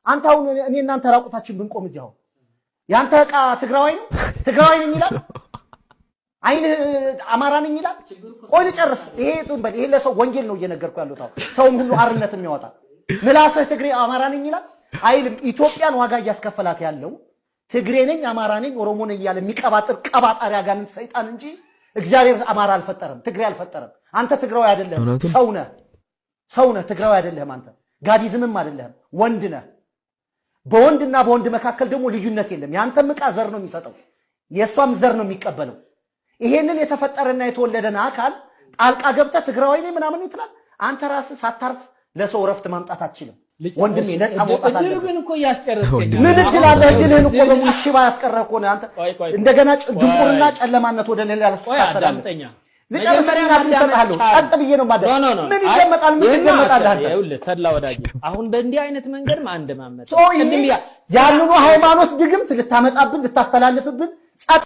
አንተ አሁን እኔ እናንተ ራቁታችን ብንቆም እዚህ አሁን ያንተ ዕቃ ትግራዋይ ነው፣ ትግራዋይ ነኝ ይላል። አይንህ አማራ ነኝ ይላል። ቆይ ልጨርስ። ይሄ ዝም በል። ይሄ ለሰው ወንጌል ነው እየነገርኩ ያለሁት። አሁን ሰውን ሁሉ አርነት የሚያወጣ ምላስህ ትግሬ አማራ ነኝ ይላል አይልም። ኢትዮጵያን ዋጋ እያስከፈላት ያለው ትግሬ ነኝ፣ አማራ ነኝ፣ ኦሮሞ ነኝ እያለ የሚቀባጥር ቀባጣሪ አጋንንት ሰይጣን እንጂ እግዚአብሔር አማራ አልፈጠረም፣ ትግሬ አልፈጠረም። አንተ ትግራዊ አይደለህም፣ እውነቱን። ሰው ነህ፣ ሰው ነህ። ትግራዊ አይደለህም። አንተ ጋዲዝምም አይደለህም፣ ወንድ ነህ። በወንድና በወንድ መካከል ደግሞ ልዩነት የለም። የአንተም ዕቃ ዘር ነው የሚሰጠው፣ የእሷም ዘር ነው የሚቀበለው። ይሄንን የተፈጠረና የተወለደን አካል ጣልቃ ገብተህ ትግራዋይ ነኝ ምናምን ትላለህ። አንተ ራስህ ሳታርፍ ለሰው እረፍት ማምጣት አትችልም። ወንድሜ፣ ነፃ መውጣት እድሉ አለብህ። ግን እኮ እያስጨረስከኝ ምን እድል አለ? እድልህን እኮ በሙሉ ሽባ ያስቀረህ እኮ ነው። አንተ ቆይ ቆይ እንደገና ድንቁርና ጨለማነት ወደ ሌላ ቆይ ታስተላልፍ። አዳምጠኛ። ልጨርስና እድል እሰጥሃለሁ። ጸጥ ብዬ ነው የማደርገው። No, no, no። ምን ይደመጣል? ምን ይሄማ ትደመጣለህ አንተ? ይኸውልህ ተድላ ወዳጄ፣ አሁን በእንዲህ አይነት መንገድ አንደማመጥ ያንኑ ሃይማኖት ድግምት ልታመጣብን ልታስተላልፍብን ጸጥ